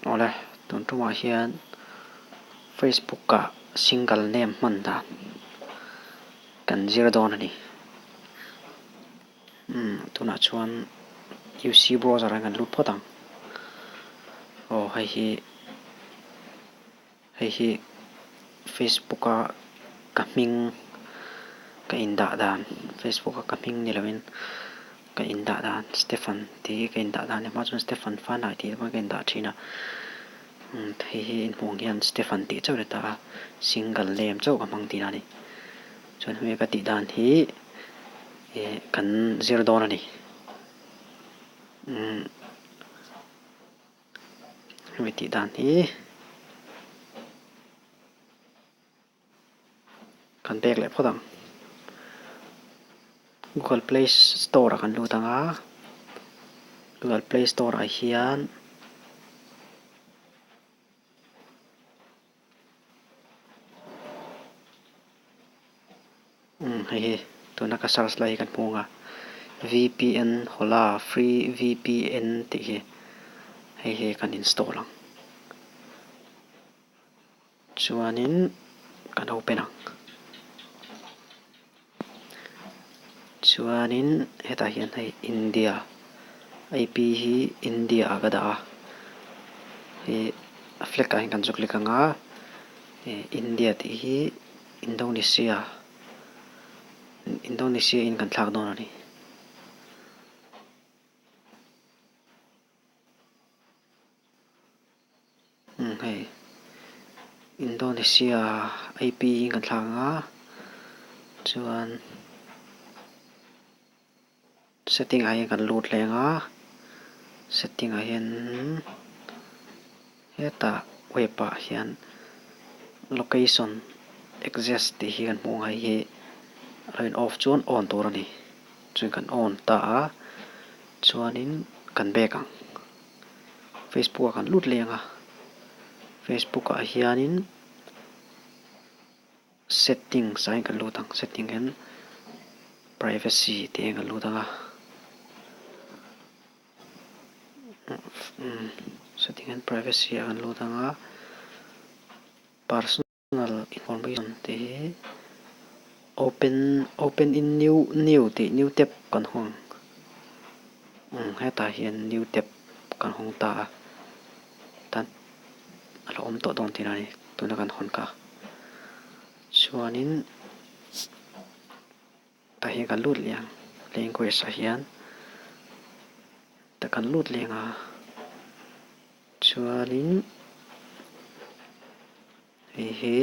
Awle, tun tumah hian Facebook ah single name hman dan kan zir dawn a ni. Umm tunah chuan UC browser ah kan lut phawt ang. Aw hei hi Hei hi Facebook a ka hming ka indah dan Facebook a ka hming ni loin ka indah dan Stephen tih hi ka indah dan a ni hma chuan Stephen Fanai tih te pawh ka indah thin a hei hi inhmuh ang hian Stephen tih chauh a ni ta a single name chauh ka hmang tihna a ni chuan hemi ka tih dan hi ih kan zir dawn a ni umm. Hemi tih dan hi kan pek leh phawt ang. Google Play Store ah kan lut ang a, Google Play Store ah hian Umm hei hi tuna ka search lai hi kan hmu ang a vpn hola free vpn tih hi hei hi kan install ang chuanin kan open ang chuanin hetah hian hei India ip hi India ah ka dah a hei a flag ah hian kan zu click ang a India tih hi. Indonesia Indonesia in kan thlak dawn a ni. Umm hei Indonesia IP in kan thlak ang a chuan Setting ah hian kan lut leng a, setting ah hian hetah web ah hian location access tih hi kan hmuh ang hei hi a lo in off chuan on tur a ni chuan kan on ta a chuanin kan back ang facebook ah kan lut leng a facebook ah hianin. Settings ah hian kan lut ang, setting hian privacy tih hian kan lut ang a, setting hian privacy ah kan lut ang a, personal information tih hi open open in new new tih new tab kan hawng ang, hetah hian new tab kan hawng ta a, tan a lo awm tawh dawn tihna a ni tuna kan hawn kha chuanin tah hian kan lut leh ang language ah hian tah kan lut leh ang a chuanin hei hi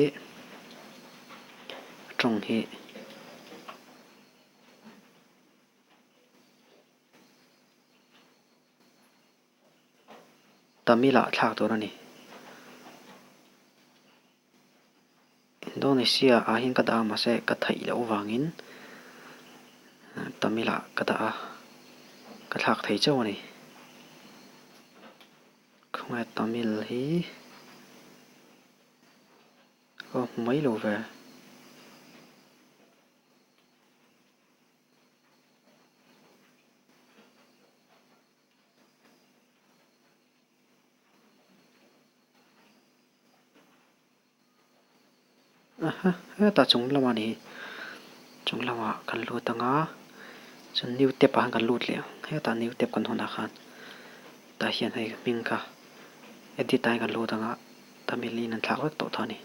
a tawng hi. Tamil ah thlak tur a ni. Indonesia ah hian ka dah a mahse ka theih loh vangin Tamil ah ka dah a, ka thlak thei chauh a ni. Khawngaih Tamil hi ka hmu mai lo ve. Aha hetah chung lamah a ni hi chung lamah kan lut ang a chuan new tab ah khan kan lut leh ang hetah new tab kan hawn ah khan tah hian hei hming kha edit ah hian kan lut ang a tamil in an thlak vek tawh tho a ni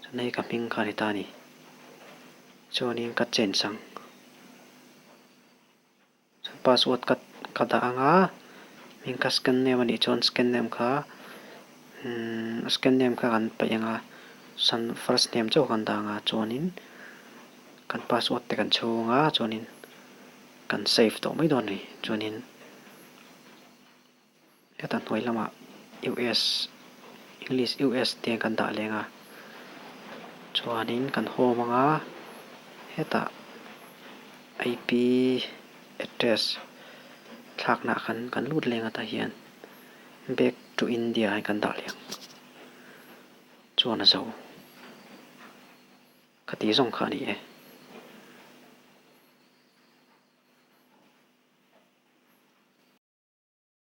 chuan hei ka hming kha a ni ta a ni chuanin ka change ang. Chuan password ka ka dah ang a, hming kha scan name a nih chuan scan name kha umm scan name kha kan paih ang a, san first name chauh kan dah ang a chuanin kan password te kan chhung a chuanin kan save tawh mai dawn a ni chuanin. Heta hnuai lamah US English US te kan dah leng a, chuanin kan home anga hetah IP address thlakna ah khan kan lut leng a tah hian back to India ah kan dah leng chuan a zo ka tih zawng kha a ni e.